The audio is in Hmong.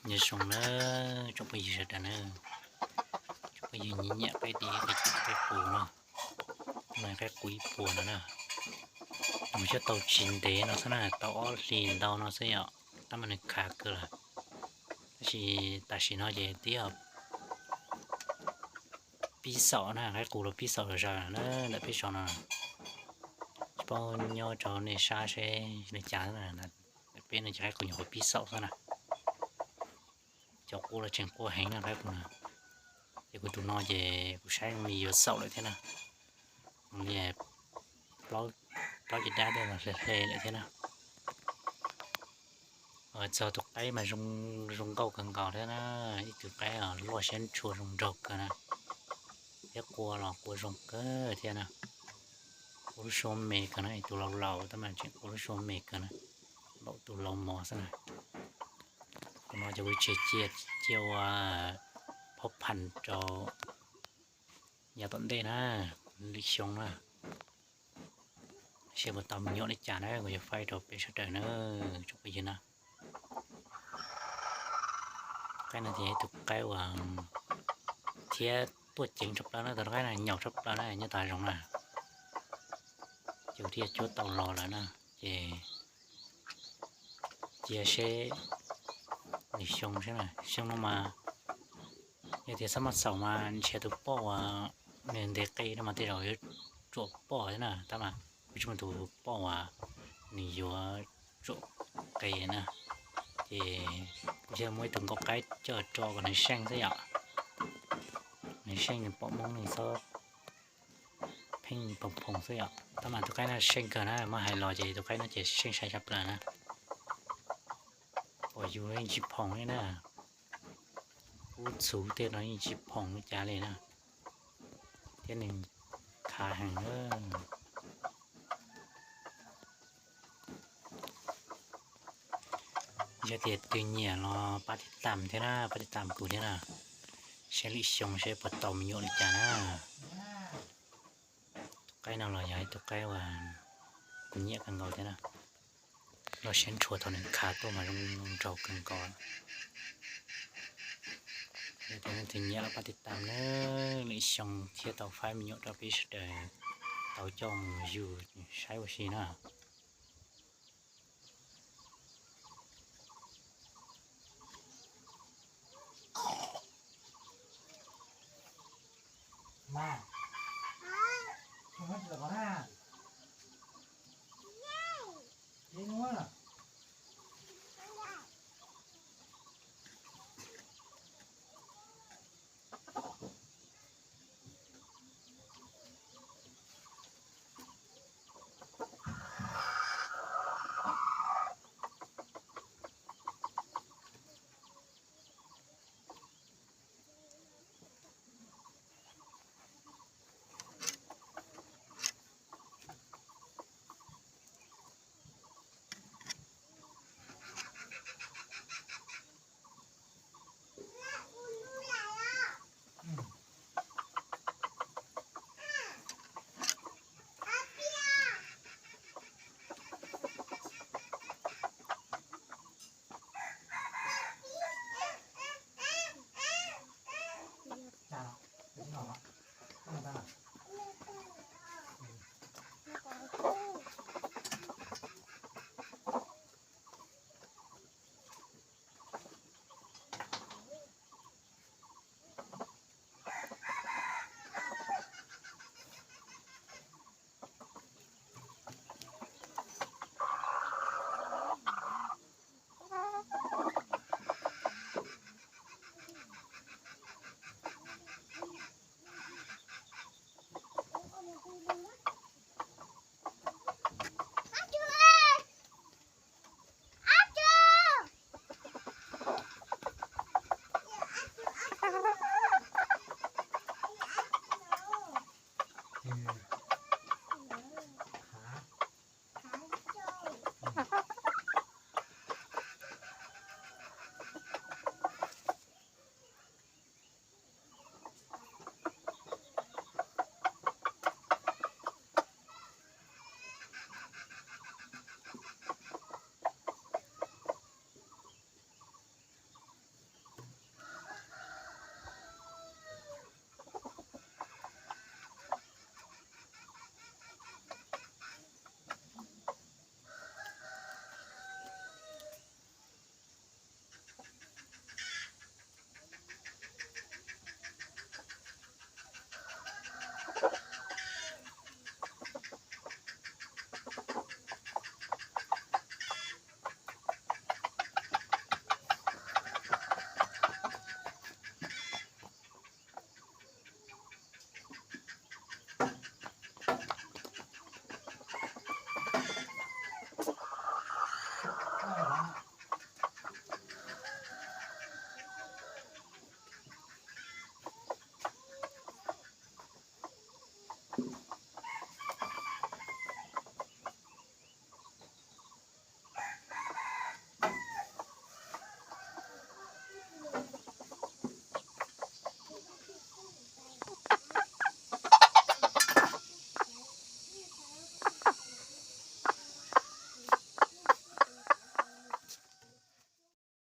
Nyob zoo na tsoom phooj ywg sawv daws na, tsoom phooj ywg nyiam nyiam qaib dib qaib qus no, no qaib qus ib puas no na. Mus coj tau tsis ntev no xwb na, tau ob hlis ntau no xwb yom, tab mas nws khav kawg lawm. Tab sis tam sim no ces twb yog pib xaum na, qaib qus los pib xaum zom zaws na ntawm peb zos no. Tsis paub nyob rau nej sab seb li cas, ntawm peb no ces qaib qus nyuam qhuav pib xaum xwb na. Cov qua los tseem qua heev na qaib qus na. Ces kuv tus no ces kuv saib zoo li yuav xaum lawm thiab na. Zoo li plaub ceg dab tej los hle hle lawm thiab na. Txog tus qaib mas zoo nkauj kawg nkaus thiab na, ib tug qaib loj siab ntshua zoo nraug kawg na, thiab qua los qua zoo kawg thiab na. Qua lub suab me kawg na, tus laus laus tab mas tseem qua lub suab me kawg na, npaum tus laus mos xwb na. Tus no ces kuv tseg cia cia ua phob pham rau yav tom ntej na, lwm xyoo na, seb puas tau me nyuam li cas na, kuv yuav faib rau peb sawv daws na, tsoom phooj ywg na. Qaib no ces ib tug qaib uas thiab tuaj ceev tshaj plaws na, tus qaib no nyaum tshaj plaws na nyob tag zoov na. Ces kuv thiaj cuab tau los lawm na, ces cia seb lwm xyoo seb na, xyoo no mas yog tias xab maj xaum mas ntshe tus poj uas nws ntes qe no mas tej zaum yuav tsuam poj thiab na, tab mas kuv tsis muaj tus poj uas nws yuav tsuam qe na. Ces kuv thiaj muab ib tug nkaus qaib coj tso kom nws seej xwb yom. Nws seej nws pom Hmoob nws txhob pheej phoom phoom xwb yom. Tab mas tus qaib no seej kawg na, muab hais los ces tus qaib no ces seej sai tshaj plaws na. Pom yus yeej tsis phoom li na, kub txhuv tej no yeej tsis phoom li cas li na, thiab nws khav heev na. Yog tias tus nyiam los pab tij tam thiab na, pab tij tam kuv thiab na, seb lwm xyoo seb puas tau me nyuam li cas na. Tus qaib no los yog ib tug qaib uas kuv nyiam kawg nkaus thiab na, loj siab ntshua thaum nws khav tuaj mas zoo nraug kawg nkaus. Yog tias leej twg nyiam los pab tij tam na, lwm xyoo thiaj tau faib me nyuam rau peb sawv daws tau coj mus yug saib ua si na.